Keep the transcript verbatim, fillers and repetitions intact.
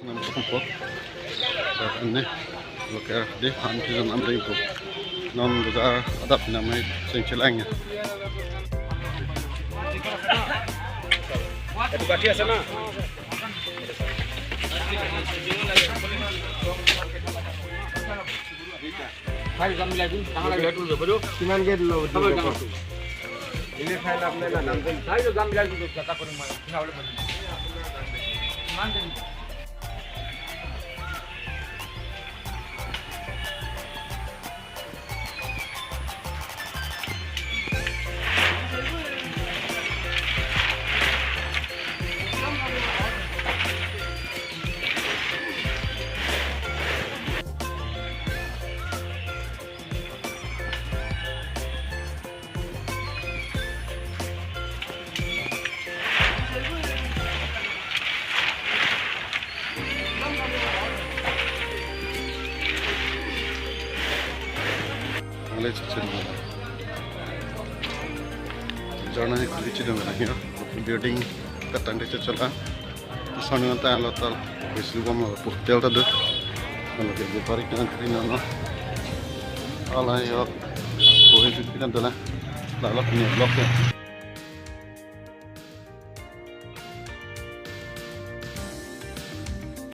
Nam kumpok. Ini loker di han pisan am ring kup. Non bazaar adap namai sing chilang ya. Ini file apnai la nangdun. Angle chichen. Jana hi kuli chidong na hiro. Building katang de chachala. Sanu ta lo tal. Bisu bom lo hotel ta do. Kalau ke bupari kan kri na no. Ala yo. Ko hin pinan dala. Lalo pini blok ya.